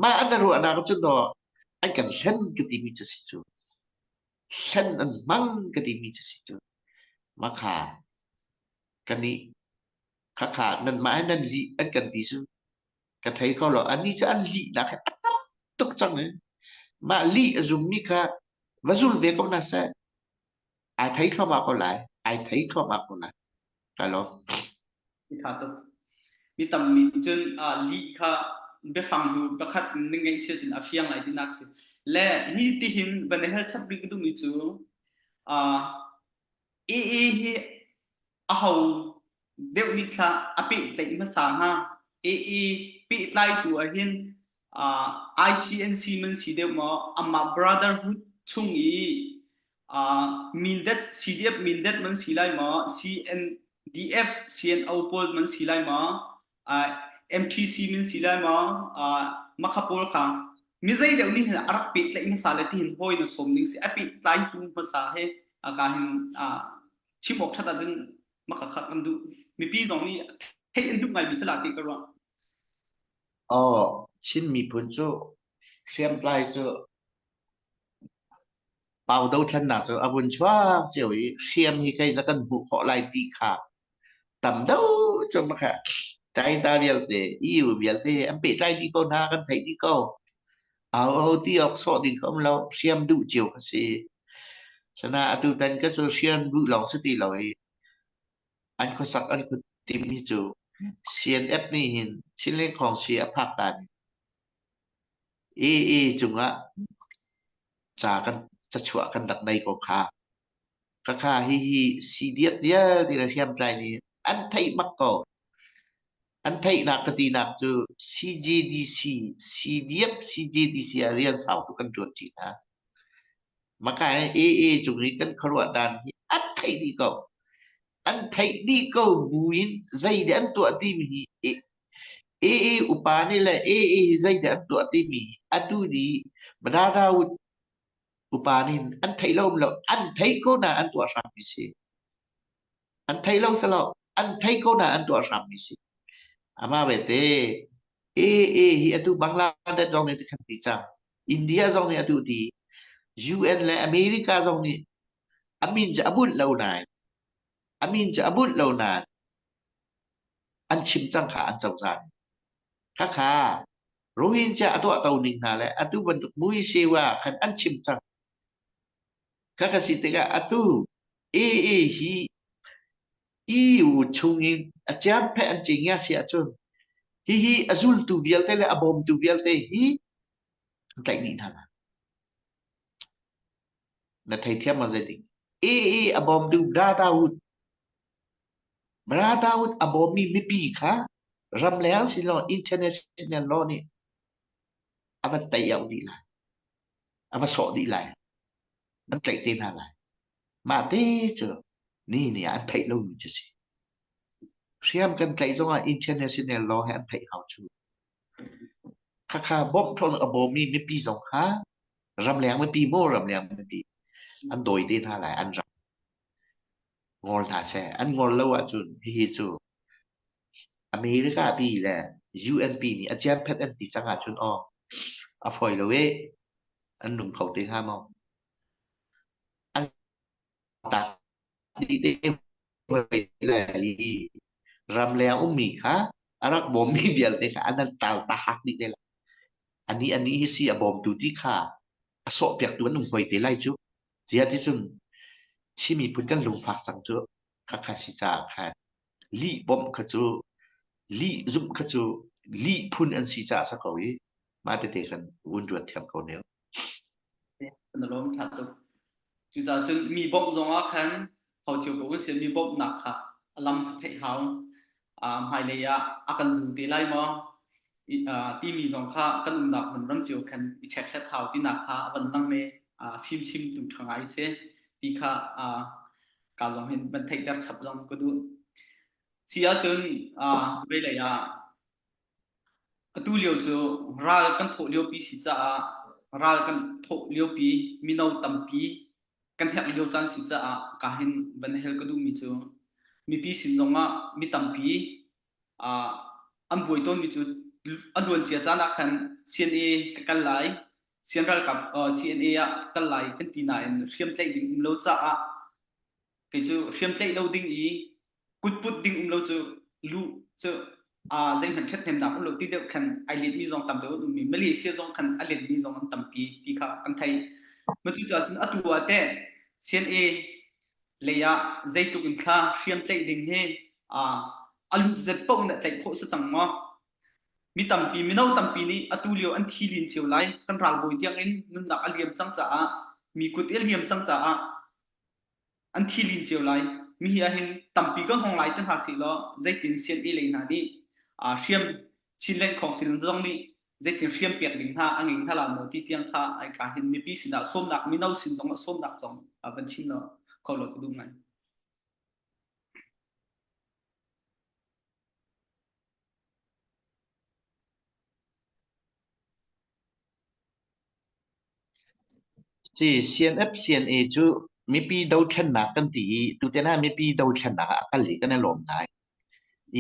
Mah an ruahnak cu daw an kan hlen ka timi cu si cu. Hlen an hmang ka timi cu si cu. Makha kan i khakha nanmah he nan lih an kan ti cu ka thei kho lo. Annih cu an lihnak he a tam tuk cang i mah lih a zummi kha va zul ve ko hna seh. Ai thei thluahmah ko lai. Ai thei thluahmah ko lai. Ka lawm. Tha tuk. Mi tam mi cun lih kha biafang hnu pakhat na ngeih sia sin a fiang lai tinak si. Le hi tihin van hel chap rih ka duhmi cu AA hi aho deuh nih thla a pehtlaih hmasa hnga? AA pehtlaitu ahhin uh, ICNC man si deuh maw? Amah Brotherhood chung i uh, Mindat CDF Mindat man si lai maw? CNDF CNO pawl man si lai maw? Uh, MTC man si lai maw? Uh, Makha pawl kha mi zei deuh nih hin a rak pehtlaih hmasa le tihin hawi na sawm ding si a pehtlaitu hmasa he ka hin chim awk ṭhat ahcun maka kha kan duh mipi zong nih theih an duh ngaimi sala ti ka ruah. Aw, Chin miphun cu hriamtlai cu Pau dothlennak cu a vun chuak cio i hriam hi kei za kan hmuh khawh lai ti kha tam deuh cu makha China vialte EU vialte an pehtlai dih ko hna kan theih dih ko. Aho aho ti awk sawh ding kha um lo hriam duh cio kha si. Sana atu tan ka cu hriam duh lawng si ti lo i an khuasak an khuatim hi cu CNF nih hin Chinland Khawngsi a phak ta ni AA cungah ca kan cachuah kan rak nei ko kha. Khakha hihi si-diat vialte le hriamtlai nih an theih bak ko. An theihnak ka tinak cu CJDC, CDF CJDC ah rian sau tuk kan ṭuan ṭi hna. Maka AA cung i kan khuaruah dan hi an theih dih ko. An theih dih ko buin zeidah an tuah timi hi AA upa nih le AA hi zeidah an tuah timi atu ni Madadawut upa nih an theih lo um lo an theih ko na an tuah hrammi si. An thei lo selo an thei ko na an tuah hrammi si. Amah bete AA hi atu Bangladesh zong nih khan ti cang. India zong nih atu ti. UN le America zong nih a min cu a bunh lo nain a min cu a bunh lo nain an chim cang kha an cozah nih. Khakha Rohingya a tuahto ning hna le atu bantuk Muisewa khan an chim cang. Khakha si tikah atu AA hi EU chungin a ciamphe an cingya si ahcun hihi a zultu vialte le a bawmtu vialte hi an tlaih dih hna lai. Na theithiam ma zeitik? AA a bawmtu Brotherhood Brotherhood a bawmmi mipi kha ramleng silo international law nih a va tei au dih lai. A va sawh dih lai. An tlaih te hna lai. Mah te cu ni ni ah an theih lomi cu si. Hriam kan tlaih zongah international law he an theih hau cu. Khakha bawmh thawn a bawmmi mipi zong kha ramleng mipi maw ramleng mipi an dawi te hna lai an ram ngol hna seh. An ngol lo ahcun hihi cu America pi le UN pi nih a ciamphet an ti cang ahcun aw a fawi lo e an nung kho te hnga maw? An tak dih te hoi le i ramleng ummi kha a rak bawmmi vialte kha an an tal ta hak dih te lai. Ani ani hi si a bawmtu ti kha a sawhpiaktu an um hoi te lai cu. Ziah ti cun Chin miphun kan lungfak cang cu khakha si caah khan lih bawmh kha cu lih zumh kha cu lih phun an si caah sa ko i mah tete kan vun ruat thiam ko ne. Kan lawm tha tuk. Cucaah cun mi bawmh zongah khan ho cio ko kan si mi bawmhnak kha a lam kha theih hau. Hmailei ah a kan zum te lai maw timi zong kha kan umnak hmun ram cio khan i check hau tinak kha a van lang me fimchim tu ṭha ngai si ti kha ka zong hin van theihter chap zong ka duh. Si ahcun velei ah atu lio cu ral kan thawh liopi si caah ral kan thawh liopi mino tampi kan herh lio caan si caah ka hin van hel ka duhmi cu mipi sin zongah mi tampi an buai tawnmi cu a luancia caan ah khan CNA ka kal lai CN ralkap CNA ah ka kal lai kan ti nain hriamtlaih ding um lo caah kei cu hriamtlaih lo ding i kutput ding um lo cu luh cu zeihmanh ṭhathnemnak um lo ti deuh khan ai letmi zong tam deuh an um i Malaysia zong khan a letmi zong an tampi ti kha kan theih. Matu cu ahcun atu ah teh CNA lei ah zeitluk in thla hriam tlaih ding hi a lut zet paoh in a tlaih khawh si cang maw? Mi tampi mino tampi nih atu lio an thi lin cio lai kan ralbawi tiang in nunnak a liam cang caah mi kut i a liam cang caah an thi lin cio lai. Mi hi ahhin tampi kan hong lai te hna sih law zeitin CNA lei hna nih hriam Chinland Council zong nih zeitin hriam pek ding hna a ngei hna la maw ti tiang kha ai ka hin mipi sinah sawmnak mino sin zong ah sawmnak zong van chim law kho law ka duh ngai. Si CNF CNA cu mipi dothlennak kan ti i tutan ah mipi dothlennak ah a kal i kan i lawm ngai.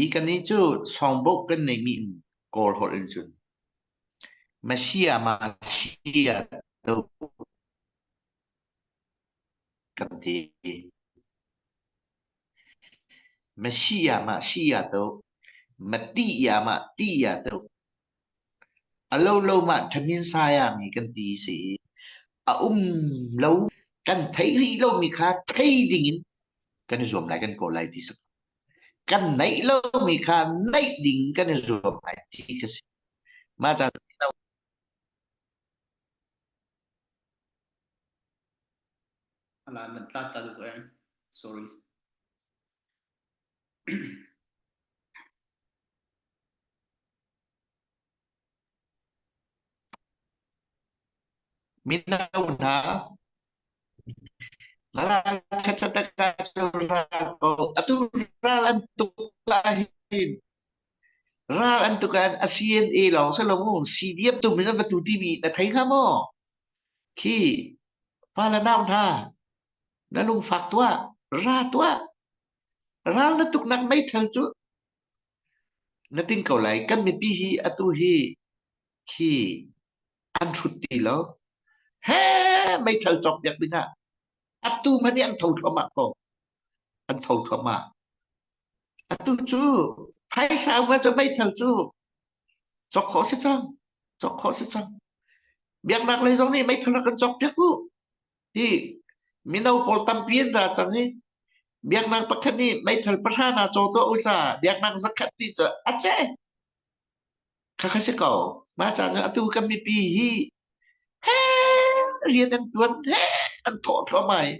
I kannih cu sawngboh kan neihmi in Kawl holh in cun Masia Masia do kan ti. Masia Masia do Matiya Matiya do A lo lo mah ṭhamin sayami kan ti si i a um lo kan theih rih lomi kha thei dingin kan i zuam lai kan kawl lai ti si. Kan neih lomi kha neih ding kan i zuam lai ti kha si. Mah ca Ala nan tla ta duk eh. Sorry. Mino hna Atu ral an tuk ahhin ral an tuk ahhin a CNA lawng si lo mu CDF tu min an va tu timi na thei hnga maw? Khi pa le nau hna na lungfak tuah ra tuah ral na tuknak meithal cu na ting ko lai. Kan mipi hi atu hi khi an hrut ti lo. He meithal cawk piak ding ah atu hmanh hi an tho thluahmah ko. An tho thluahmah. Atu cu phaisa um cu meithal cu cawk khawh si cang. Cawk khawh si cang. Biaknak lei zong nih meithal rak kan cawk piak u. Hi mino pawl tampi an ra cang i biaknak pakhat nih meithal pahra na caw tuah u ca biaknak zakhat ti cu a ce. Khakha si ko. Mah caan ah atu kan mipi hi he rian an tuan he an thawh thluahmah i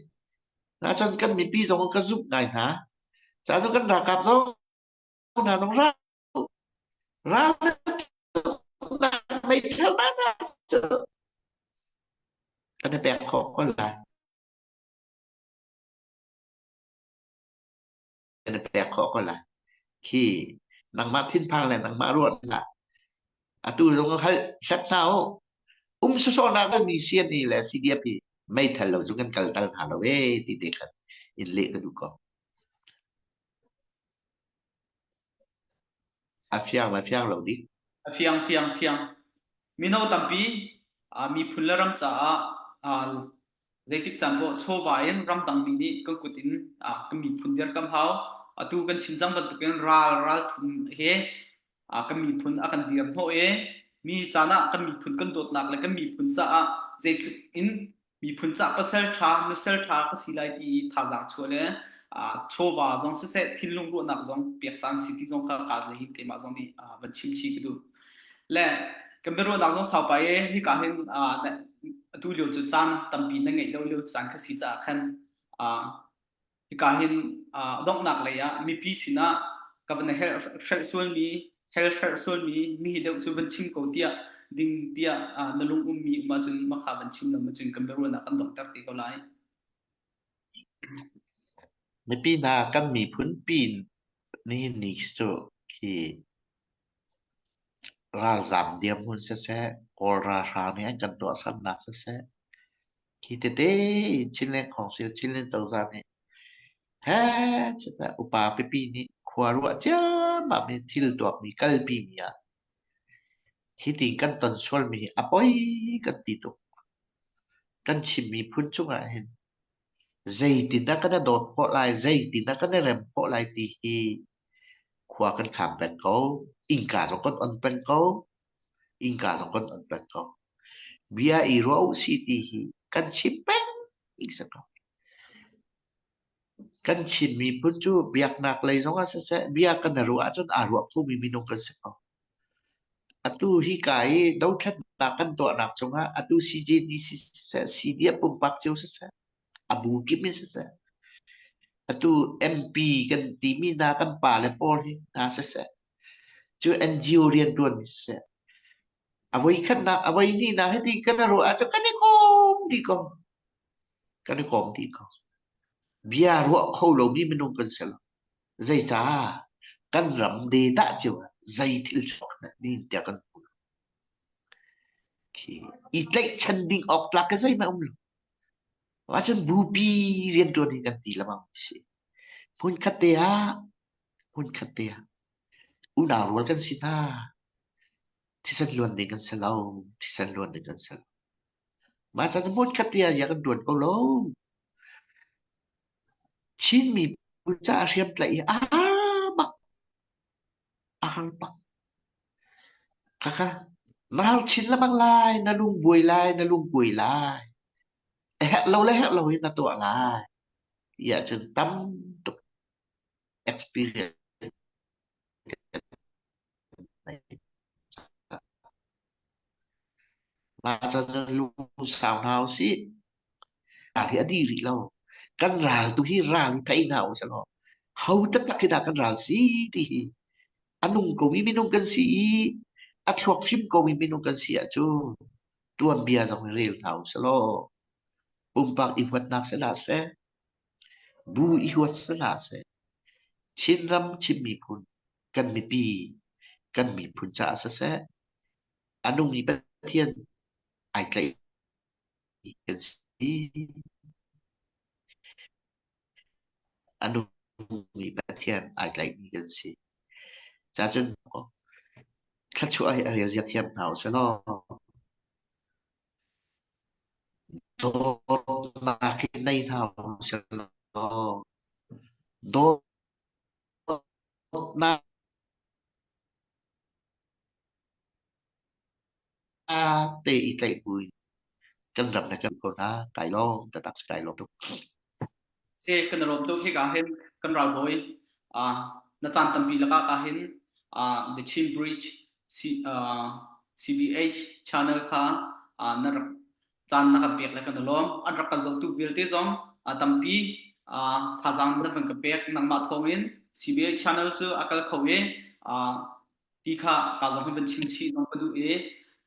na cun kan mipi zong ka zumh ngai hna. Caan kan ralkap zong hna zong ral ral meithal na na cu kan i pek khawh ko lai. Kan i pek khawh ko lai. Khi nangmah thinphang le nangmah ruat hlah. Atu zong hal hlat hna u. Um sawsawhnak kan mi CNA le CDF hi meithal lo cu kan kal tal hna lo ee ti te khan in leh ka duh ko. A fiang le fiang lo dik. A fiang fiang fiang. Mino tampi miphun le ram caah zeitik caan poah chawva in ramdangmi nih kan kut in kan miphun dirkamh hau. Atu kan chim cang bantukin ral ralthum he kan miphun a kan dir hnawh i mi caan ah kan miphun kan dawtnak le kan miphun caah zeitluk in miphun cah pasal ṭha nusal ṭha ka si lai ti i thazaang chuah le chawva zong siseh thinlung ruahnak zong pek caan si ti zong kha ka le hin keimah zong nih van chim chih ka duh. Le kan biaruahnak zong sau pai i hika hin atu lio cu caan tampi na ngeih lo lio caan kha si caah khan hika hin donghnak lei ah mipi sinah ka van hrelh sualmi hel hrelh sualmi mi deuh cu van chim ko tiah ding tiah na lung ummi um ahcun makha van chim lo macun kan biaruahnak kan donghter te ko lai. Mipi hna kan miphun pin nihin ni cu khi Ralzaam dirhmun siseh, Kawl ralhrang nih an kan tuahsernak siseh, hi tete in Chinland Council, Chinland cozah nih heh cuta upa pipi nih khua ruah ciammam in thil tuakmi kalpi mi ah hiti kan ton sualmi hi a poi kan ti tuk. Kan Chin miphun cungah hin zeitindah kan i dawt khawh lai, zeitindah kan i rem khawh lai ti hi Khua kan kham peng ko. Innka zong kan on peng ko. Innka zong kan on peng ko. Bia i ruah u si ti hi kan chim peng si ko. Kan Chin miphun cu biaknak lei zong ah siseh, bia kan i ruah ahcun aa ruah khomi minung kan si ko. Atu hika i dothlatnak kan tuahnak cungah atu CJDC siseh, CDF pumpak cio siseh, a bu kip in siseh, atu MP kan timi hna kan pale pawl hi hna siseh, cu NGO rianṭuanmi siseh, a voikhatnak a voihnihnak hiti kan i ruah ahcun kan i kom dih ko. Kan i kom dih ko. Bia ruah kho lomi minung kan si lo. Zeicah kan ram de dah cio ah zei thil chuak dah ni tiah kan hmu. Khi i tlaihchan ding awk tlak ke zeihmanh um lo. Ahcun bupi rianṭuan hi kan ti lengmang si. Hmunkhat te ah, hmunkhat te ah unau rual kan si hna. Thisen luan ding kan si lo, thisen luan ding kan si lo. Mah caan hmunkhat te ah kan ṭuan ko lo. Chin miphun caah hriamtlaih hi a har bak, a har bak. Khakha, na har chin lengmang lai, na lung buai lai, na lung kuai lai. A herh lo le herh lo in na tuah lai. Ti ahcun tam tuk experience Mah cun lungsau hna usih. Ral hi a dih rih lo. Kan ral tu hi ral hi thei hna usih law ho taktak hi dah kan ral si ti hi a nung komi minung kan si i a thluak fim komi minung kan si ahcun tuanbia zong hi rel hna usih law pumpak i huatnak si hlah seh, bu i huat si hlah seh, Chinram Chin miphun kan mipi kan miphun caah siseh a nungmi Pathian ai tlaih kan si. A nungmi Pathian ai tlaihmi kan si. Cacun thluachuah hi a rel zia thiam hna usih law dawtnak hi nei hna usih law dawtnak te i tlaih buin kan ram le kan ko hna kai lawm taktak si kai lawm tuk. Si kan lawm tuk hika hin kan ralbawi uh, na caan tampi lakah ka hin uh, The Chin Bridge C, uh, CBH channel kha uh, na rak caan na kan pek le kan lawm an rak kan zohtu vialte zong uh, tampi uh, thazaang na van ka pek nangmah thawngin CBH channel cu a kal kho i uh, ti kha ka zong hi van chim chih zong ka duh i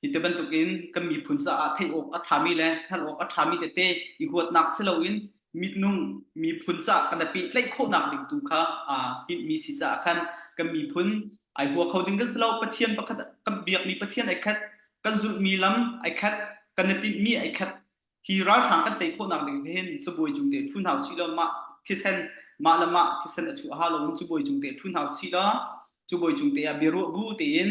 hi te bantukin kan miphun caah theih awk a ṭhami le hngalh awk a ṭhami tete i huatnak si loin mitnung miphun caah kan i pehtlaih khawhnak ding tu kha aa timhmi si caah khan kan miphun ai hua kho ding kan si lo. Pathian pakhat kan biakmi Pathian ai khat, kan zulhmi lam ai khat, kan i timhmi ai khat. Hi ralhrang kan tei khawhnak ding hin cabuai cung te ṭhu hna usih law mah thisen mah le mah thisen a chuah ha lo in cabuai cung te ṭhu hna usih law cabuai cung te ah biaruah bu tein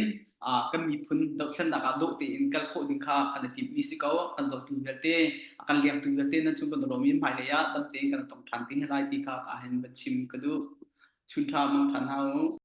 kan miphun dohthlennak ah dawh tein kal khawh ding kha kan i timhmi si ko. Kan zohtu vialte a kan lengtu vialte nan chung kan lawm i hmailei ah dam tein kan tong ṭhan te lai ti kha ka hin va chim ka duh. Chun ṭha mang ṭhan hna u.